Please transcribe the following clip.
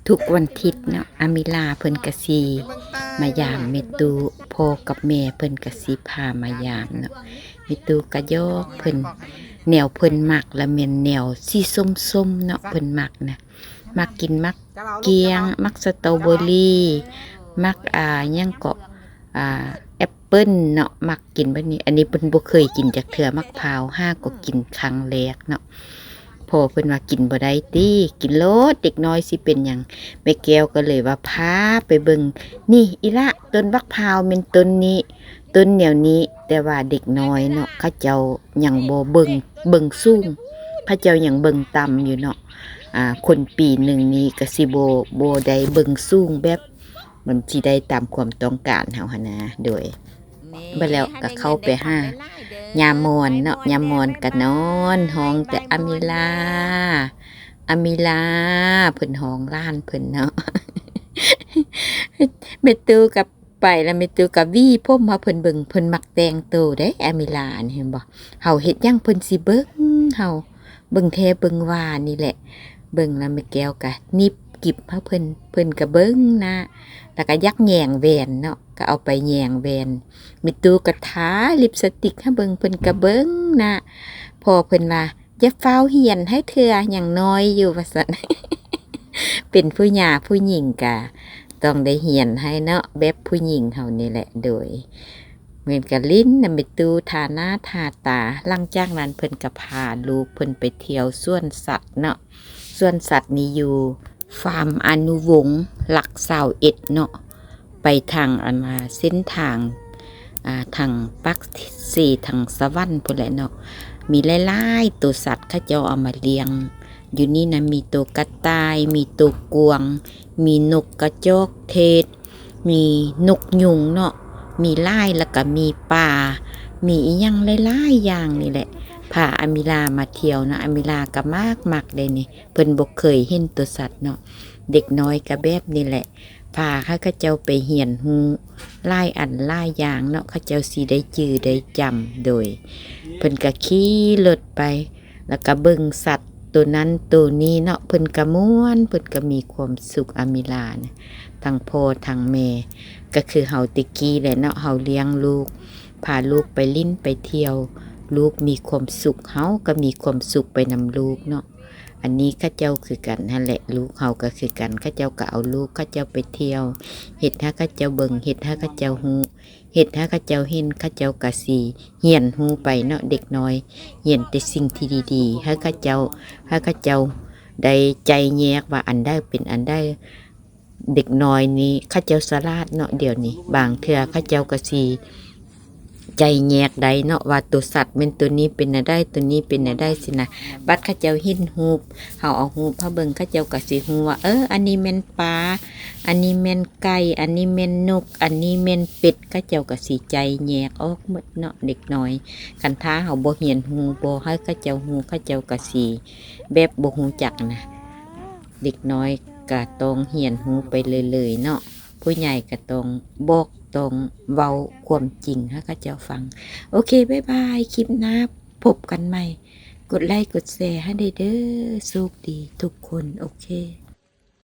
ທຸກວັນທິດເນາະ ອາມິລາເພິ່ນກະຊິມາຢາມແມ່ຕູ້ ພໍ່ກັບແມ່ເພິ່ນກະຊິພາມາຢາມເນາະ. ແມ່ຕູ້ກະຢອກເພິ່ນ ແນວເພິ່ນມັກລະແມ່ນແນວສີສົ້ມໆເນາະ ເພິ່ນມັກນະ ມັກກິນໝາກກ້ຽງ ໝາກສະຕໍເບີຣີ ໝາກ ອ່າ ຫຍັງເກາະ ອ່າ ແອັບເປິ້ນເນາະ ມັກກິນແບບນີ້. ອັນນີ້ເພິ່ນບໍ່ເຄີຍກິນຈັກເທື່ອ ໝາກພ້າວ ຫາກໍກິນຄັ້ງແລກເນາະ. ພໍ່ເພິ່ນວ່າ ກິນບໍ່ໄດ້ຕິ ກິນໂລດ ເດັກນ້ອຍຊິເປັນຫຍັງ. ແມ່ແກ້ວກໍເລີຍວ່າ ພາໄປເບິ່ງ ນີ້ອີ່ຫຼ້າ ຕົ້ນບັກພ້າວແມ່ນຕົ້ນນີ້ ຕົ້ນແນວນີ້. ແຕ່ວ່າເດັກນ້ອຍເນາະ ເຂົາເຈົ້າຍັງບໍ່ເບິ່ງ ເບິ່ງສູງ ເຂົາເຈົ້າຍັງເບິ່ງຕ່ຳຢູ່ເນາະ. ອ່າ ຄົນປີໜຶ່ງນີ້ກໍຊິບໍ່ ບໍ່ໄດ້ເບິ່ງສູງແບບ ມັນຊິໄດ້ຕາມຄວາມຕ້ອງການເຮົາຫັ້ນນະ. ໂດຍ ບັດແລ້ວກໍເຂົ້າໄປຫາຍາມອນເນາະ ຍາມອນກໍນອນຮ້ອງແຕ່ ອາມິລາ ອາມິລາ ເພິ່ນຮ້ອງຫຼານເພິ່ນເນາະ. ແມ່ຕູ້ກໍໄປແລ້ວ ແມ່ຕູ້ກໍຫວີຜົມໃຫ້ເພິ່ນເບິ່ງ ເພິ່ນມັກແຕ່ງໂຕເດ້ ອາມິລານີ້ ເຫັນບໍ່? ເຮົາເຮັດຫຍັງເພິ່ນຊິເບິ່ງເຮົາ ເບິ່ງແທ້ເບິ່ງວ່ານີ້ແຫຼະ. ເບິ່ງແລ້ວແມ່ແກ້ວກະໜິບກິບໃຫ້ເພິ່ນ ເພິ່ນກະເບິ່ງໜ້າ ແລ້ວກະຢາກແຍງແຫວນເນາະ ກະເອົາໄປແຍງແຫວນ. ແມ່ຕູ້ກະທາລິບສະຕິກໃຫ້ເບິ່ງ ເພິ່ນກະເບິ່ງໜ້າ. ພໍ່ເພິ່ນວ່າ ຢ່າຟ້າວຮຽນໃຫ້ເທື່ອ ຍັງນ້ອຍຢູ່ ວ່າຊັ້ນ. ເປັນຜູ້ຍ່າຜູ້ຍິງກະຕ້ອງໄດ້ຮຽນໃຫ້ເນາະ ແບບຜູ້ຍິງເຮົານີ້ແຫຼະ. ໂດຍ ເພິ່ນກະຫຼິ້ນນຳແມ່ຕູ້ ທາໜ້າທາຕາ. ຫຼັງຈາກນັ້ນເພິ່ນກະພາລູກເພິ່ນໄປທ່ຽວສວນສັດເນາະ. ສວນສັດນີ້ຢູ່ຟາມອະນຸວົງຫຼັກຊາວເອັດເນາະ ໄປທາງອັນວ່າເສັ້ນທາງ ອ່າ ທາງປາກເຊ ທາງສະຫວັນພຸ້ນແຫຼະເນາະ. ມີຫຼາຍໆໂຕສັດເຂົາເຈົ້າເອົາມາລ້ຽງຢູ່ນີ້ນະ ມີໂຕກະຕ່າຍ ມີໂຕກວາງ ມີນົກກະຈອກເທດ ມີນົກຍຸງເນາະ ມີຫຼາຍ ແລ້ວກະມີປາ ມີອີ່ຫຍັງຫຼາຍໆຢ່າງນີ້ແຫຼະ. ພາອາມິລາມາທ່ຽວເນາະ ອາມິລາກະມັກໆເດ້ນີ້ ເພິ່ນບໍ່ເຄີຍເຫັນໂຕສັດເນາະ. ເດັກນ້ອຍກະແບບນີ້ແຫຼະ ພາໃຫ້ເຂົາເຈົ້າໄປຮຽນຮູ້ຫຼາຍອັນຫຼາຍຢ່າງເນາະ ເຂົາເຈົ້າຊິໄດ້ຈື່ໄດ້ຈຳ. ໂດຍ ເພິ່ນກະຂີ່ລົດໄປ ແລ້ວກະເບິ່ງສັດໂຕນັ້ນໂຕນີ້ເນາະ ເພິ່ນກະມ່ວນ ເພິ່ນກະມີຄວາມສຸກ ອາມິລານະ ທັງພໍ່ທັງແມ່ ກະຄືເຮົາແຕ່ກີ້ແຫຼະເນາະ ເຮົາລ້ຽງລູກ ພາລູກໄປຫຼິ້ນໄປທ່ຽວ ລູກມີຄວາມສຸກ ເຮົາກະມີຄວາມສຸກໄປນຳລູກເນາະ. ອັນນີ້ເຂົາເຈົ້າຄືກັນຫັ້ນແຫຼະ ລູກເຮົາກໍຄືກັນ ເຂົາເຈົ້າກໍເອົາລູກເຂົາເຈົ້າໄປທ່ຽວ ເຮັດໃຫ້ເຂົາເຈົ້າເບິ່ງ ເຮັດໃຫ້ເຂົາເຈົ້າຮູ້ ເຮັດໃຫ້ເຂົາເຈົ້າເຫັນ ເຂົາເຈົ້າກໍຊິຮຽນຮູ້ໄປເນາະ. ເດັກນ້ອຍຮຽນແຕ່ສິ່ງທີ່ດີໆ ໃຫ້ເຂົາເຈົ້າ ໃຫ້ເຂົາເຈົ້າໄດ້ໄຈ້ແຍກວ່າອັນໃດເປັນອັນໃດ. ເດັກນ້ອຍນີ້ເຂົາເຈົ້າສະຫຼາດເນາະ ດຽວນີ້ ບາງເທື່ອເຂົາເຈົ້າກໍຊິໄຈ້ແຍກໄດ້ເນາະ ວ່າໂຕສັດແມ່ນໂຕນີ້ເປັນແນວໃດ ໂຕນີ້ເປັນແນວໃດຊີ້ນະ. ບັດເຂົາເຈົ້າເຫັນຮູບ ເຮົາເອົາຮູບໃຫ້ເບິ່ງ ເຂົາເຈົ້າກໍຊິຮູ້ວ່າ ເອີ ອັນນີ້ແມ່ນປາ ອັນນີ້ແມ່ນໄກ່ ອັນນີ້ແມ່ນນົກ ອັນນີ້ແມ່ນເປັດ ເຂົາເຈົ້າກໍຊິໄຈ້ແຍກອອກໝົດເນາະ ເດັກນ້ອຍ. ຄັນຖ້າເຮົາບໍ່ຮຽນຮູ້ ບໍ່ໃຫ້ເຂົາເຈົ້າຮູ້ ເຂົາເຈົ້າກໍຊິແບບບໍ່ຮູ້ຈັກນະ. ເດັກນ້ອຍກະຕ້ອງຮຽນຮູ້ໄປເລື້ອຍໆເນາະ ຜູ້ໃຫຍ່ກະຕ້ອງບອກ ຕ້ອງເວົ້າຄວາມຈິງໃຫ້ເຂົາເຈົ້າຟັງ. ໂອເຄ ບາຍບາຍ ຄລິບໜ້າພົບກັນໃໝ່ ກົດໄລກົດແຊໃຫ້ແດ່ເດີ້ ໂຊກດີທຸກຄົນ ໂອເຄ.